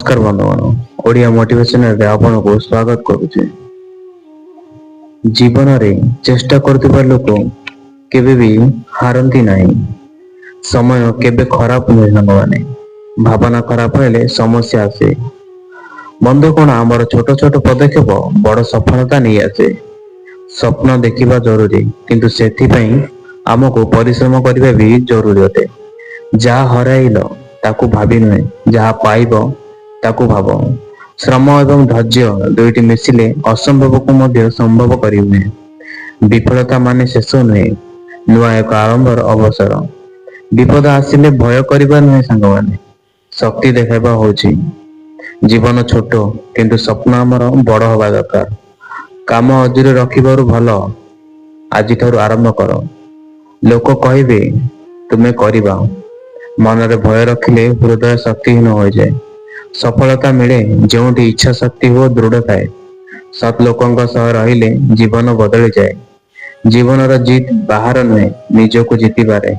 ନମସ୍କାର ବନ୍ଧୁଗଣ, ଓଡ଼ିଆ ମୋଟିଭେସନରେ ଆପଣଙ୍କୁ ସ୍ୱାଗତ କରୁଛି। ଜୀବନରେ ଚେଷ୍ଟା କରୁଥିବା ଲୋକ କେବେ ବି ହାରନ୍ତି ନାହିଁ। ସମୟ କେବେ ଖରାପ ନୁହେଁ ସାଙ୍ଗମାନେ, ଭାବନା ଖରାପ ହେଲେ ସମସ୍ୟା ଆସେ। ବନ୍ଧୁଗଣ, ଆମର ଛୋଟ ଛୋଟ ପଦକ୍ଷେପ ବଡ ସଫଳତା ନେଇ ଆସେ। ସ୍ୱପ୍ନ ଦେଖିବା ଜରୁରୀ, କିନ୍ତୁ ସେଥିପାଇଁ ଆମକୁ ପରିଶ୍ରମ କରିବା ବି ଜରୁରୀ ଅଟେ। ଯାହା ହରାଇଲ ତାକୁ ଭାବି ନୁହେଁ, ଯାହା ପାଇବ ତାକୁ ଭାବ। ଶ୍ରମ ଏବଂ ଧୈର୍ଯ୍ୟ ଦୁଇଟି ମିଶିଲେ ଅସମ୍ଭବକୁ ମଧ୍ୟ ସମ୍ଭବ କରିହୁଏ। ବିଫଳତା ମାନେ ଶେଷ ନୁହେଁ, ନୂଆ ଏକ ଆରମ୍ଭର ଅବସର। ବିପଦ ଆସିଲେ ଭୟ କରିବା ନୁହେଁ ସାଙ୍ଗମାନେ, ଶକ୍ତି ଦେଖାଇବା ହଉଛି। ଜୀବନ ଛୋଟ, କିନ୍ତୁ ସ୍ୱପ୍ନ ଆମର ବଡ ହବା ଦରକାର। କାମ ଅଧୁରା ରଖିବାରୁ ଭଲ ଆଜିଠାରୁ ଆରମ୍ଭ କର। ଲୋକ କହିବେ, ତୁମେ କରିବା। ମନରେ ଭୟ ରଖିଲେ ହୃଦୟ ଶକ୍ତିହୀନ ହୋଇଯାଏ। ସଫଳତା ମିଳେ ଯେଉଁଠି ଇଚ୍ଛା ଶକ୍ତି ଓ ଦୃଢ ଥାଏ। ସତ୍ ଲୋକଙ୍କ ସହ ରହିଲେ ଜୀବନ ବଦଳିଯାଏ। ଜୀବନର ଜିତ୍ ବାହାର ନୁହେଁ, ନିଜକୁ ଜିତିବାରେ।